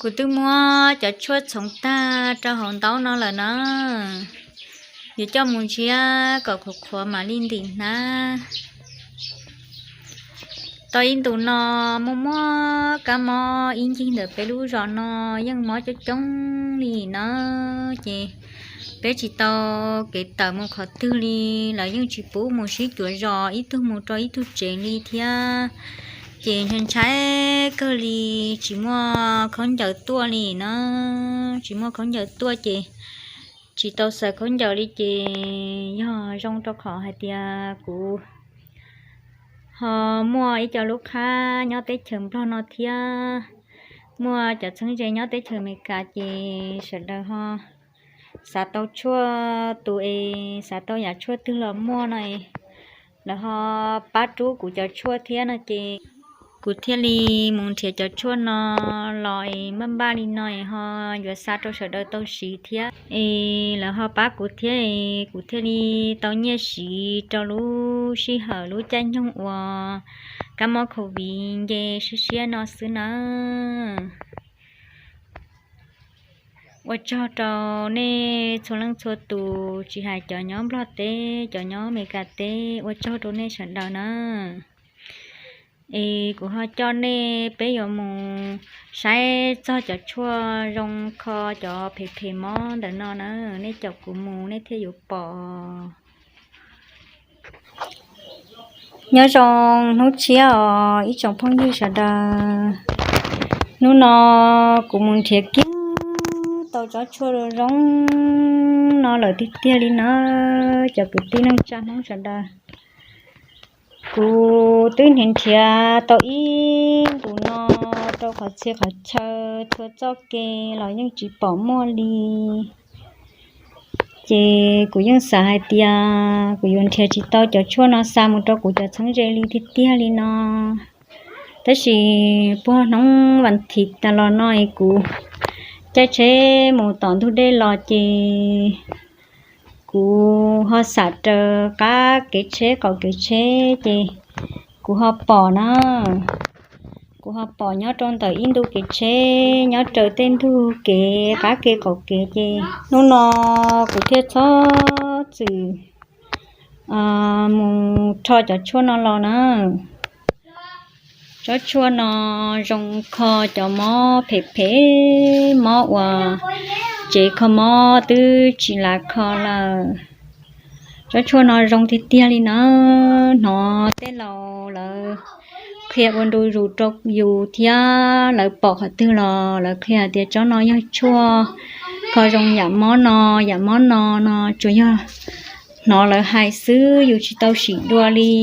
Kuv twb muab cov tshuaj txhoov tag rau hauv ntaub no lawm na. Yuav coj mus ntsiab kom qhuav qhuav mam li ntim hnab. Tau ib ntus no muaj muaj kab mob ib ncig ntawm peb lub zos no yeej mob coob coob li na. Ces peb tsis tau kev tawm mus qhov twg li, lawv yeej tsis pub mus sib cuav zos ib tug mus rau ib tug tsev li thiab. Ces ntshai ntshai kawg li, tsis muaj khaub ncaws tuaj li na. Tsis muaj khaub ncaws tuaj ces tsis tau xaws khaub ncaws li ces yog zoo rau qhov hais tias kuv ho muaj ib co lub qhab nyob teb chaws Nplog no thiab, muaj cov txheeb ze nyob teb chaws Amelikas ces sawv daws ho xav tau tshuaj tus es xav tau yam tshuaj twg los muaj no es lawv ho pab rub kuv cov tshuaj thiab no ces kuv thiaj li mus nrhiav cov tshuaj no los es npaj npaj li no es ho yuav xa rau sawv daws tau siv thiab es lawv ho pab kuv thiab es kuv thiaj li tau nyiaj siv rau lub sij hawm lub caij nyoog uas kab mob Covid nce siab siab no xwb nawb. Ua tsaug rau nej txhua leej txhua tus, tsis hais cov nyob Nplog teb, cov nyob Amelikas teb, ua tsaug rau nej sawv daws na. Es kuv ho coj nej peb yuav mus saib txog cov tshuaj zoo kho cov phem phem mob ntawm no na, nej caum kuv mus nej thiaj yuav pom. Nyob zoo hnub tshiab os ib tsoom phooj ywg sawv daws. Hnub no kuv mus nrhiav kiag tau tsob tshuaj zoo no lawm tiag tiag li na, cov kwv tij neej tsa Hmoob sawv daws. Kuv twb nrhiav nrhiav tau ib ntus no rau qhov txhia qhov chaw txhua txoj kev los yeej tsis pom muaj li. Ces kuv yeej xav hais tias kuv yuav nrhiav tsis tau cov tshuaj no xa mus rau kuv cov txheeb ze li tiag tiag li no. Tab sis puag hnub vas thiv tas los no es kuv caij tsheb mus tom ntug dej los ces kuv ho xam raws qab kev tsheb qaum kev tsheb ces kuv ho pom na. Kuv ho pom nyob rau ntawm ib ntu kev tsheb, nyob raws tej ntug kev qab kev qaum kev ces hnub no kuv thiaj txhob txwm mus rho cov tshuaj no los na. Tsob tshuaj no zoo kho cov mob phem phem, mob uas tsev kho mob twb tsis lav kho lawm. Tsob tshuaj no zoo tiag tiag li na. Hnov tej laus lawv qhia ua ntu zus rau yus thiab lawv pom qhov twg los lawv qhia hais tias tsob no yog tshuaj kho zoo yam mob no, yam mob no no tsuas yog hnov lawv hais xwb, yus tsis tau sim dua li.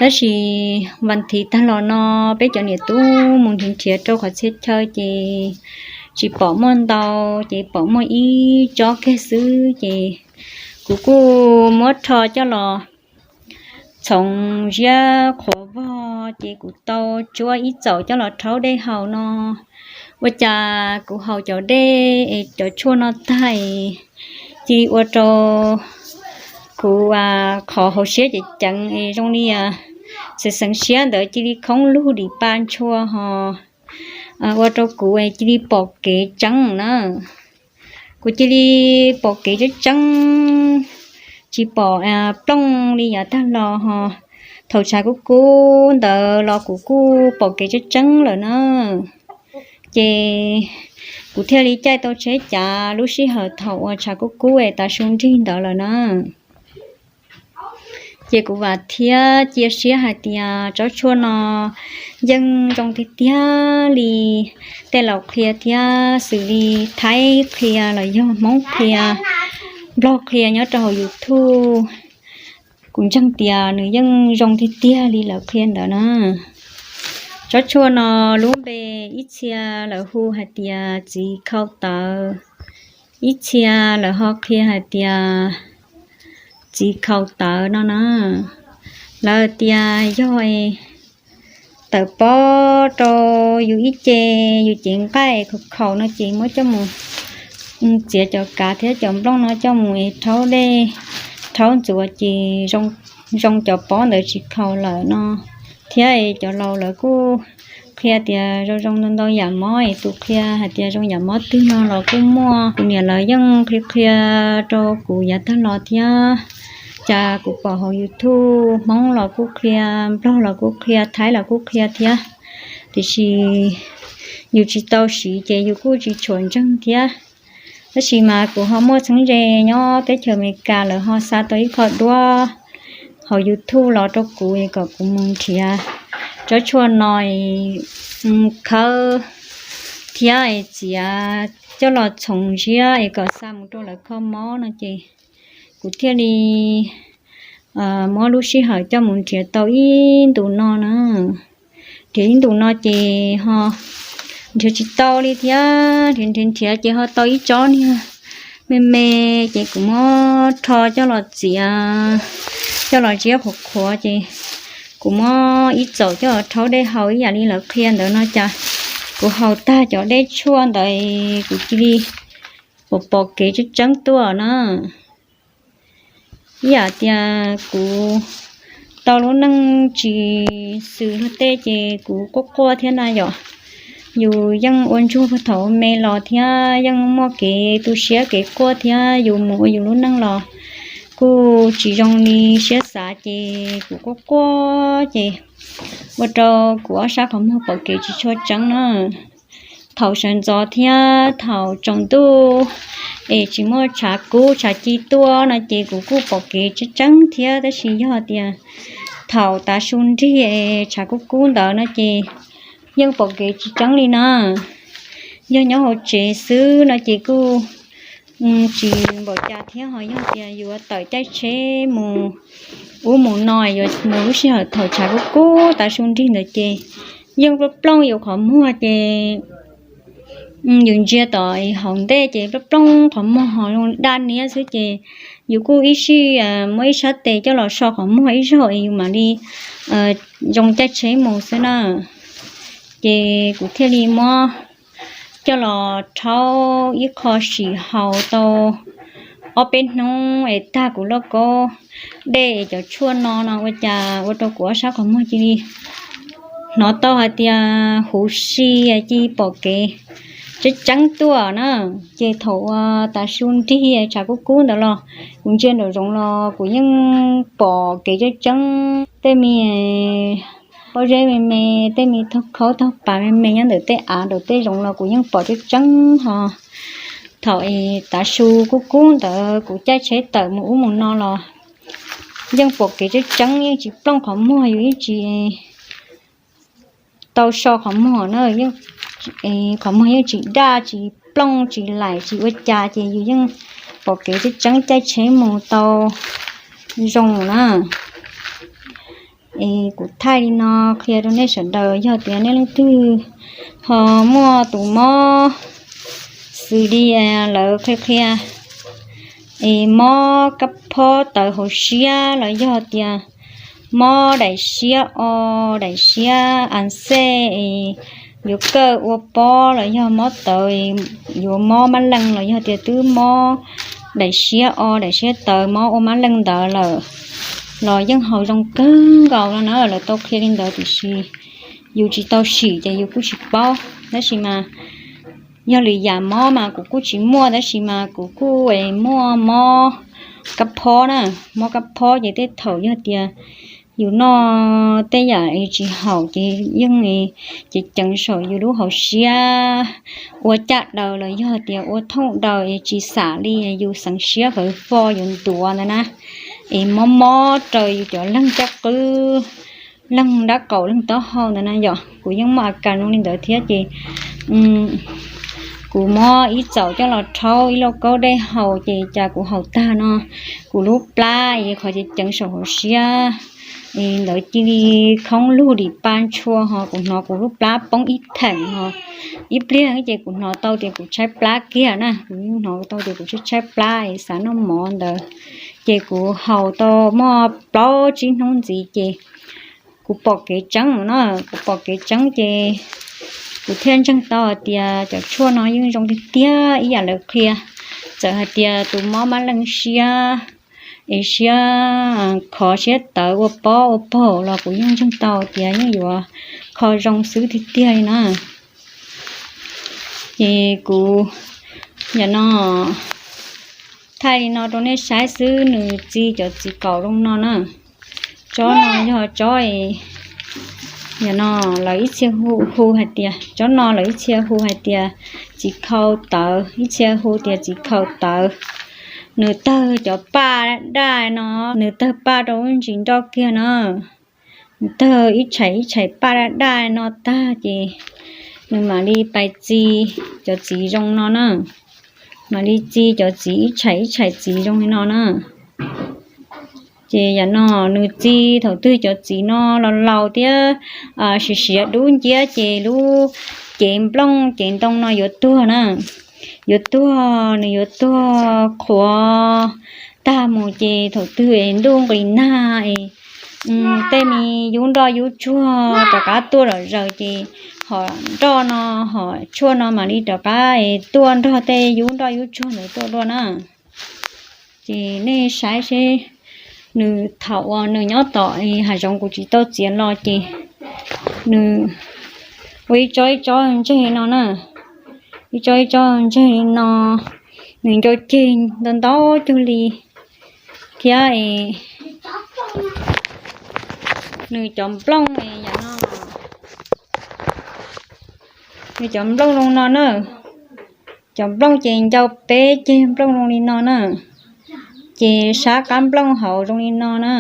Tab sis vas thiv tag los no peb cov niam tub mus nrhiav nrhiav rau qhov txhia chaw ces tsis pom muaj ntau, ces pom muaj ib tsob kiag xwb ces kuv kuj muab rho coj los txhoov ziab qhuav vog ces kuv tau tsuab ib txaum coj los rhaub dej haus no. Ua cas kuv haus cov dej es cov tshuaj no tag es cia li ua rau kuv qhov hauv siab ceev ceev es zoo li xeev xeev siab ntawd cia li khoob lug dim pa ntshua ho ua rau kuv cia li pom kev tseeb na. Kuv cia li pom kev tseeb tseeb, tsis pom plooj li yav tag los ho. Thaum tshav kub kub ntawd los kuv kuj pom kev tseeb tseeb lawm na. Ces kuv thiaj li caij tau tsheb cav lub sij hawm thaum uas tshav kub kub es tav su nrig ntawd lawm na. Ces kuv vam thiab cia siab hais tias tsob tshuaj no yeej zoo tiag tiag li tej laus qhia thiab xws li Thaib qhia los yog Hmoob qhia, Nplog qhia nyob rau hauv YouTube. Kuv ntseeg tias nws yeej zoo tiag tiag li lawv qhia ntawd na. Tsob tshuaj no lub npe ib txhia lawv hu hais tias txiv khau tawv, ib txhia lawv ho qhia hais tias txiv khau tawv no na. Lawv tias yog tawv pob rau yus ib ce, yus cev nqaij khaus khaus no ces muab coj mus txiav cov kav thiab cov nplooj no coj mus es rhaub dej, rhaub ntxuav ces zoo cov pob ntawd tsis khaus lawm no. Thiab es cov laus lawv kuj qhia tias zoo zoo ntau ntau yam mob es tus qhia hais tias zoo yam mob twg no los kuj muaj. Kuv niam lawv yeej qhia qhia rau kuv yav tag los thiab. Cas kuv pom hauv YouTube Hmoob los kuj qhia, Nplog los kuj qhia, Thaib los kuj qhia thiab, tiam sis yus tsis tau siv ces yus kuj tsis tshua ntseeg thiab. Tab sis mas kuv ho muaj txheeb ze nyob teb chaws Amelikas, lawv ho xa tau ib qho duab hauv YouTube los rau kuv kom kuv mus nrhiav tsob tshuaj no khawb thiab es txiav coj los txhoov ziab es kom xa mus rau lawv kho mob no ces kuv thiaj li muab lub sij hawm coj mus nrhiav tau ib ntus no na. Nrhiav ib ntus no ces ho nrhiav tsis tau li thiab, nrhiav nrhiav nrhiav ces ho tau ib tsob niag me me, ces kuv muab rho coj los txiav, coj los ziab qhuav qhuav ces kuv muab ib txaum coj los rhaub dej haus ib yam li lawv qhia ntawd no cas kuv haus tag cov dej tshuaj ntawd kuv cia li pom pom kev tseeb tseeb tuaj na. Ib yam tias kuv tau lub neej tsis xws luag tej ces kuv quaj quaj thiab na yom. Yus yeej ua ntsuag puag thaum ua me los thiab yeej muaj kev tu siab kev quaj thiab, yus mus ua yus lub neej los kuj tsis zoo li siab xav ces kuv quaj quaj ces ua rau kuv ob sab qhov muag pom kev tsis tshua tseeb na. Thaum sawv ntxov thiab thaum tsaus ntuj es tsis muaj tshav kub tshav ci tuaj no ces kuv kuj pom kev tseeb tseeb thiab, tab sis yog tias thaum tav su nrig es tshav kub kub ntawd no ces yeej pom kev tsis tseeb li na. Yog nyob hauv tsev xwb no ces kuj tsis npaum cas thiab, ho yog tias yuav tawm caij tsheb mus ub mus no, yuav mus lub sij hawm thaum tshav kub kub tav su nrig ntawd ces yeej plooj plooj yus qhov muag ces yus ntsia tom hauv ntej ces plooj plooj qhov muag ho zoo daj niab xwb ces yus kuj ib sij muab ib sab tes coj los so qhov muag ib zaug es yus mam li zoo caij tsheb mus xwb na. Ces kuv thiaj li muab coj los rhaub ib qho sim haus tau ob peb hnub es tag kuv lauj kaub dej es cov tshuaj no no ua cas ua rau kuv ob sab qhov muag cia li hnov tau hais tias huv si, cia li pom kev tseeb tseeb tuaj na. Ces thaum uas tav su nrig tshav kub kub ntawd los kuv ntsia nraum zoov los kuv yeej pom kev tseeb tseeb, tej me pob zeb me me, tej me taug khaub taug pas me me nyob ntawm tej av ntawm tej zoov los kuv yeej pom tseeb tseeb ho. Thaum es tav su kub kub ntawd kuv caij tsheb tawm mus ub mus no los yeej pom kev tseeb tseeb, yeej tsis plooj qhov muag, yus yeej tsis tau so qhov muag na, qhov muag yeej tsis daj tsis plooj tsis laim tsis ua cas ces yus yeej pom kev tseeb tseeb caij tsheb mus tau zoo na. Es kuv thaij li no qhia rau nej sawv daws, yog tias nej leej twg ho muaj tus mob xws li lawv qhia qhia es mob kab phob tawv hauv siab los yog tias mob daim siab o, daim siab a xej es yuav kawj ua pob los yog mob tawv, yuav mob mab leej los yog tias twb mob daim siab o daim siab tawv mob ua mab leej ntawd lawm los yeej haus zoo kawg nkaus no na. Lawv tau qhia li ntawd tiam sis yus tsis tau sim ces yus kuj tsis paub. Tab sis mas yog lwm yam mob mas kuv kuj tsis muaj, tab sis mas kuv kuj muaj mob kab phob na. Mob kab phob ces tej thaum yog tias yus noj tej yam tsis haum ces yeej ceev ceev saum yus lub hauv siab, ua caj daws los yog tias ua thooj daws es tsis xam li, yus xeev siab fawv fo yuav ntuav ntawd na, es mob mob raws yus cov leeg caj qwb, leeg nrab qaum leeg taub hau ntawd na yom. Kuv yeej muaj a kas zoo li ntawd thiab ces kuv muab ib txaum coj los rhaub ib lauj kaub dej haus ces cas kuv haus tag no kuv lub plab es qhov ceev ceev saum hauv siab es ntawd cia li khoob lug dim pa ntshua ho kuv hnov kuv lub plab poob ib theem ho ib pliag ces kuv hnov tau tias kuv tshaib plab kiag na. Kuv yeej hnov tau tias kuv tshaib tshaib plab es xav noj mov ntawd. Ces kuv haus tau muaj plaub tsib hnub ntxiv ces kuv pom kev tseeb no, kuv pom kev tseeb ces kuv thiaj ntseeg tau hais tias cov tshuaj no yeej zoo tiag tiag ib yam lawv qhia. Txawm hais tias tus mob mab leej siab es siab khov siab tawv ua pob ua paug los kuv yeej ntseeg tau tias yeej yuav qho zoo xwb tiag tiag li na. Ces kuv yam no thaij li no rau nej saib xwb, nws txi cov txiv kaum zoo no na. Tsob no yog tsob, yam no lawv ib txhia hu hais tias, tsob no lawv ib txhia hu hais tias txiv khau tawv, ib txhia hu tias txiv khau tawv. Nws tawg cov paj daj no, nws tawg paj rau lub ntsis nroj kiag na. Nws tawg ib tshais ib tshais paj daj daj no tag ces nws mam li pais txi cov txiv zoo no na. Mam li txi cov txiv ib tshais ib tshais txiv zoo li no na. Ces yam no nws txi thaum twg cov txiv no los laus thiab siav siav dub nciab ces lub cev nplooj cev ntoo no yuav tuag na. Yuav tuag, nws yuav tuag qhuav tag mus ces thaum twg es ntuj nqis nag es tej me yub nroj yub tsuag rov qab tuaj zom zaws ces hom nroj no, hom tshuaj no mam li rov qab es tuaj nrog tej yub nroj yub tsuag ntawd tuaj dua na. Ces nej saib seb, nws thaum uas nws nyob tom hav zoov kuv tsis tau txiav los ces nws ua ib tsob ib tsob ntseg no na. Ib tsob ib tsob ntseg li no, nws ncau ceg ntau ntau cuag li thiab es nws cov nplooj yam no, nws cov nplooj zoo no na. Cov nplooj ces ncau peb ceg nplooj zoo li no na. Ces sab qab nplooj hauv zoo li no na.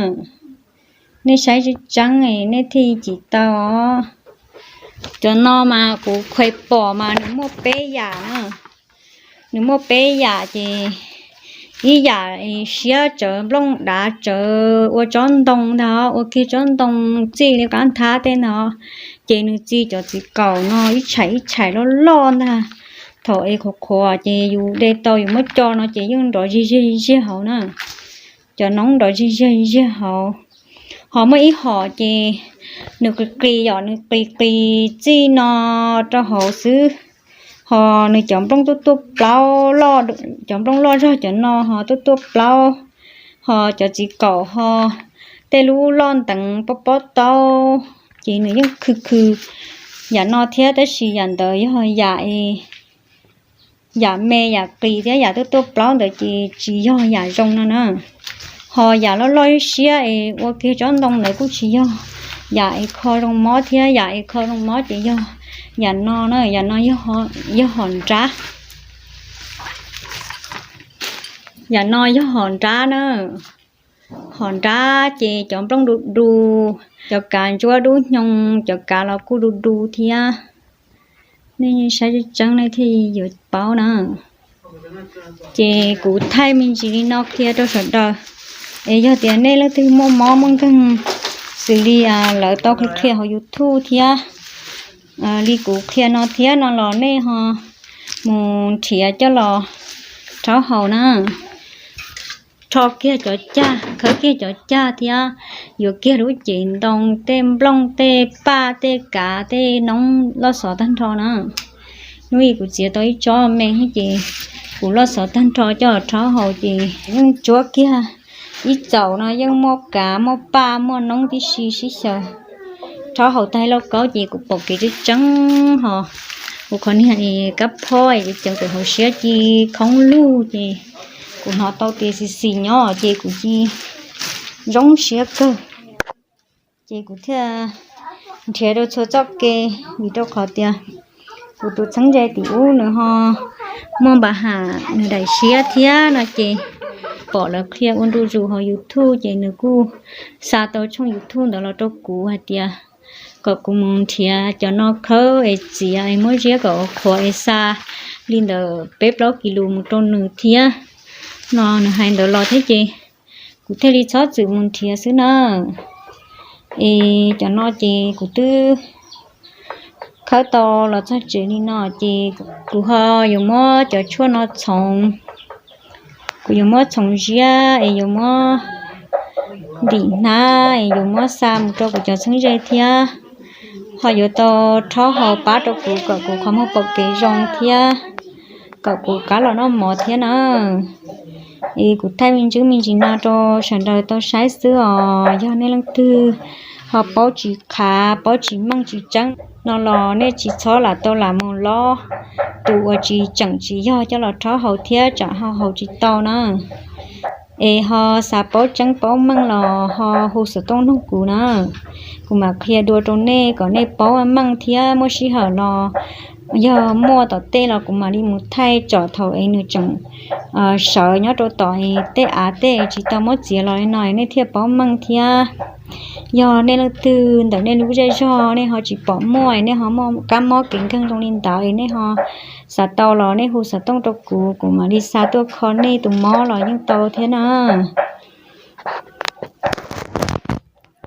Nej saib tseeb tseeb nej thiaj cim tau os. Cov no mas kuv khuv pom mas nws muaj peb yam na. Nws muaj peb yam ces ib yam siab tsawv nplooj dav tsawv ua tsob ntoo ntag, ua kiag tsob ntoo txij li qab nthab tej ntag. Ces nws txi cov txiv kaum no ib tshais ib tshais loj loj ntag. Thaum es qhuav qhuav ces yus de tau yus muab co no ces yeej nrov zig zig zig hauv na. Cov noob nrov zig zig zig hauv. Ho muaj ib hom ces nws qis qis yom, nws qis qis txij no rau hauv xwb. Ho nws cov nplooj tuaj tuaj plaub, cov nplooj loj zog cov no ho tuaj tuaj plaub. Ho cov txiv kaum ho tej lub loj nteev pob pob taub. Ces nws yeej khw khw yam no thiab tab sis yam ntawd yog yam yam me yam qis thiab yam tuaj tuaj plaub ntawd ces tsis yog yam zoo no na. Ho yam loj loj siab es ua kiag tsob ntoo ntawd kuj tsis yog yam es kho zoo mob thiab, yam es kho zoo mob ces yog yam no na, yam no yog hom nrab. Yam no yog hom nrab na. Hom nrab ces cov nplooj du du, cov kav ntsuab dub hnyoo, cov kav los kuj du du thiab. Nej saib tseeb tseeb nej thiaj yuav paub na. Ces kuv thaij me ntsis li no qhia rau sawv daws. Es yog tias nej leej twg muaj mob muaj nkeeg xws li lawv tau qhia qhia hauv YouTube thiab li kuv qhia no thiab no los nej ho mus nrhiav coj los rhaub haus na. Rho kiag cov cag, khawb kiag cov cag thiab yuav kiag lub cev ntoo, tej nplooj, tej paj, tej kav, tej noob loj xov tag nrho na. Hnub ib kuv txiav tau ib tsob me ces kuv loj xov tag nrho coj rhaub haus ces yeej tsuab kiag ib txaus no yeej muaj kav muaj paj muaj noob tib si sib xyaw. Rhaub haus tag lauj kaub ces kuv pom kev tseeb tseeb ho kuv qhov niag kab phob es cov pem hauv siab ci khoob lug ces kuv hnov tau tias xis xis nyob ces kuv ci zoo siab kawg. Ces kuv thiaj nrhiav rau txhua txoj kev vim rau qhov tias kuv tus txheeb ze tim ub nws ho muaj npa ham nws daim siab thiab no ces pom lawv qhia ua ntu zus hauv YouTube ces nws kuj xa tau tshooj YouTube ntawd los rau kuv hais tias kom kuv mus nrhiav cov no khawb es txiav es muab ziab kom ua qhuav es xa li ntawm peb plaub kis lus mus rau nws thiab no. Nws hais ntawd los thiab ces kuv thiaj li txhob txwm mus nrhiav xwb na. Es cov no ces kuv twb khawb tau los txog tsev li no ces kuv ho yuav muab cov tshuaj no txhoov. Kuv yuav muab txhoov ziab es yuav muab ntim hnab es yuav muab xa mus rau kuv cov txheeb ze thiab ho yuav tau rhaub haus pab rau kuv kom kuv qhov muag pom kev zoo thiab kom kuv qab los noj mov thiab na. Es kuv thaij me ntsis me ntsis no rau sawv daws tau saib xwb os. Yog nej leej twg ho paub tsis qhav, paub tsis meej tsis tseeb no los nej tsis txhob lam tau lam mus lob tus uas tsis tseem tsis yog coj los rhaub haus thiab tsam ho haus tsis tau na. Es ho xav paub tseeb paub meej los ho hu xov tooj nug kuv na, kuv mam qhia dua rau nej kom nej paub meej thiab muaj sij hawm los yog muaj tom tej los kuv mam li mus thaij tsom thaum es nws tseem sawv nyob rau tom es tej av tej tsis tau muab txiav los li no nej thiaj paub meej thiab. Yog nej leej twg ntawm nej lub zej zog nej ho tsis pom muaj, nej ho muaj kab mob kev nkeeg zoo li ntawd es nej ho xav tau los nej hu xov tooj rau kuv, kuv mam li xa tuaj kho nej tus mob los yeej tau thiab na.